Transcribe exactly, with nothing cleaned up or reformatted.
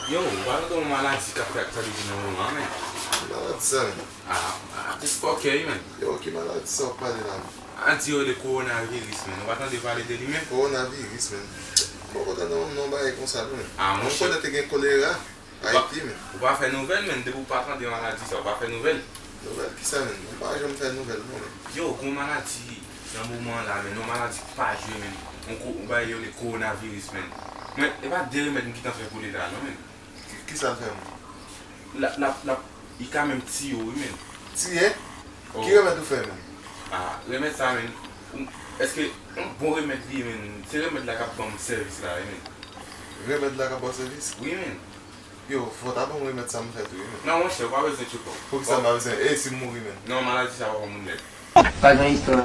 Yo, ou pa tande yon maladi k ap fè aktyalite nan moman an, menn? Ki maladi sa, menn? Ah, ah, dis fòkè wi, menn. Yo, ki maladi sa w ap pale la, menn? Maladi yo rele kowonaviris, menn. Ou pa tande pale de li, menn? Kowonaviris, menn. Mwen poko tande yon non bagay konsa, non, menn. Ah, monchè. Mwen konnen te gen kolera Ayiti, menn. Ou pa fè nouvèl, menn. Depi ou pa tande maladi sa, ou pa fè nouvèl. Nouvèl kisa, menn? Mwen pa janm fè nouvèl, non, menn. Yo, gon maladi nan moman an la, menn. Yon maladi k pa jwe, menn. Yon ko-, yon bagay yo rele kowonaviris, menn. Mwen, e pa de remèd m gentan fè pou li la, non, menn. Ki, kisa l fè, menn? L ap, l ap, l ap, li ka menm tiye w, wi, menn. Tiye? Oh. Ki remèd ou fè, menn? Ah, remèd sa, menn. Ou, èske yon bon remèd li ye, menn? Se remèd la k ap ban m sèvis la, wi, menn. Remèd la k ap ba w sèvis? Wi, menn. Yo, fò w ta ban m remèd sa m fè tou, wi, menn. Non, monchè, ou pa bezwen tcheko. Poukisa m pa bezwen? E si m mouri, menn? Non, maladi sa pa fè moun lèd. Pa gen istwa.